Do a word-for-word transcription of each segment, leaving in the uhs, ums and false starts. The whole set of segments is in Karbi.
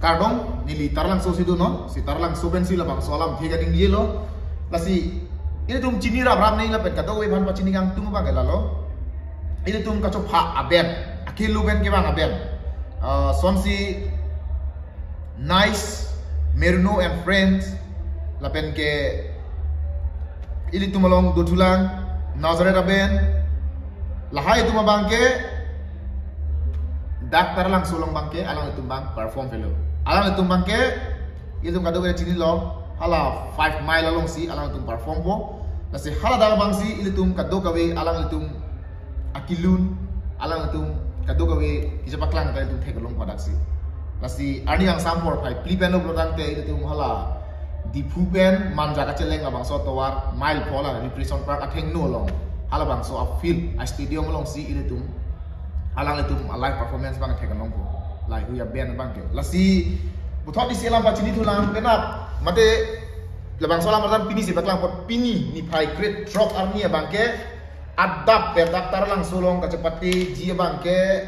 Kardom, neli Taralangso si do non, si Taralangso pensi labangso alamthe kading yelo. Lasi, ilitum chini rap rap nangji lapen kadokave aphan pachini kangtung abang ke lalo. Ilitum kachopha aben, akelu pen kevang aben. Uh, sonsi Nice, Merino and Friends, lapen ke ilitum along dothulang, Nazareth aben, lahai atum abang ke, dak Taralangso along abang ke, alanglitum abang perform velo. Alanglitum abang ke, ilitum kadokave chinilo, hala five mile alongsi, alanglitum perform po. Lasi hala dak abangsi, ilitum kadokave, alanglitum akelun, alanglitum kadokave, kachepaklang ta ilitum theklong po daksi. Lasi, arni kangsam porphai phli pen uplo tangte, ilitum hala Diphu pen Manja kacheleng labangso atovar mile pho la Recreation Park athengno along. Halabangso a-field, a-stadium alongsi ilitum, alanglitum a-live performance abang theklong po. Lahai hui aben abang ke. Lasi, puthot isi alam pachini thulang penap. Mate, labangso alam artan pini si paklang apot pini, niphai krethrok arni abang ke, adap pen dak Taralangso along kachepateji abang ke,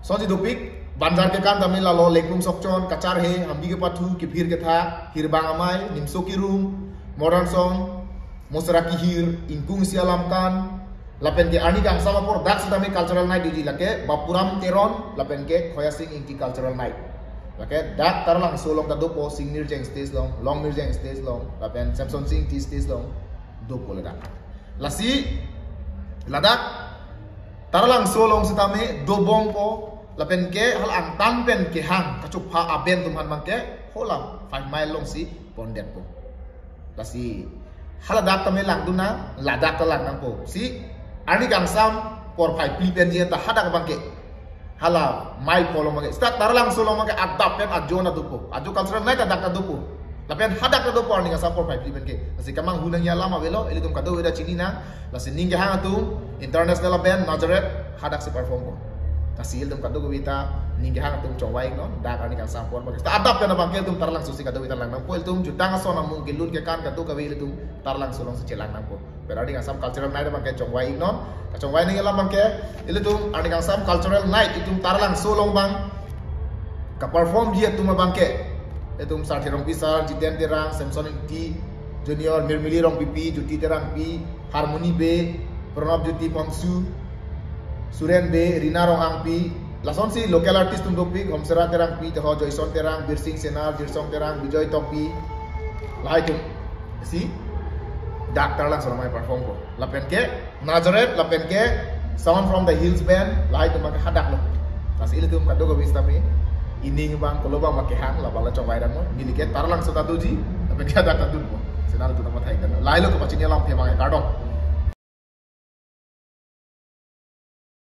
sonsi dopik, banjar kekan tame lalo, lekrum sokchon, kacharhe, hambi kepathu, kephir ketha, hirbang amei, nimso kirum, modern song, mosra kihir, ingkung isi alam kan, lapen ke arni kangsam apor dak sitame cultural night doji lake, Bapuram Teron, lapen ke Khoya Sing Ingti cultural night. Lake dak Taralangso along ta dopo, Sing Mirjeng stage along, Long Mirjeng stage along, lapen Samson Sing Ingti stage along, dopo ladak. Lasi, ladak, Taralangso along sitame dobom po, lapen ke hala angtan pen kehang, kachopha aben atum aphan abang ke, hala five mile alongsi pondet po. Lasi, hala dak tame langdun nang, ladak ta lang nangpo. Si, arni kangsam porphai phli penji ta hadak abang ke, hala mile pho along abang ke. Seta Taralangso along abang ke adap pen ajo na dopo. Ajo cultural night adak ta dopo. Lapen hadak ta dopo arni kangsam porphai phli pen ke. Lasi kamanghu nangji alam avelo, ilitum kadokave ta chini nang. Lasi ning kehang atum, international aben, Nazareth, hadaksi perform po. Lasi ilitum kadokave ta, ning kehang atum chongvai iknon, dak arni kangsam porphai abang ke. Seta adap pen abang ke ilitum Taralangso si kadokave ta lang nangpo, ilitum jutang ason amung kelun kekan kadokave ilitum Taralangso alongsi chelang nangpo. Pen arni kangsam cultural night abang ke chongvai iknon. Kachongvai nangji alam abang ke, ilitum arni kangsam cultural night itum Taralangso along abang kaperformji atum abang ke, itum Sarthe Rongpi sir, Jiten Terang, Samson Ingti Junior, Mirmili Rongpipi, Jyoti Terangpi, Harmony Bey, Pranab Jyoti Phongsu, Suren Bey, Rina Rongangpi, lasonsi local artist atum dopik, Homsera Terangpi, teho Joyson Terang, Birsing Senar, Jirsong Terang, Bijoy Tokbi, lahai atum si dak Taralangso along perform po. Lapen ke Nazareth, lapen ke Sound from the Hills Band, lahai atum abang ke hadak lo. Lasi ilitum kadokave sitame, ining abang kolo abang abang kehang, labang la chongvai dam mo, neli ke Taralangso ta doji, lapen ke hadak ta dun po. Senal tu nama thai dan. Lahai lo kepachini alamthe abang ke, kardom.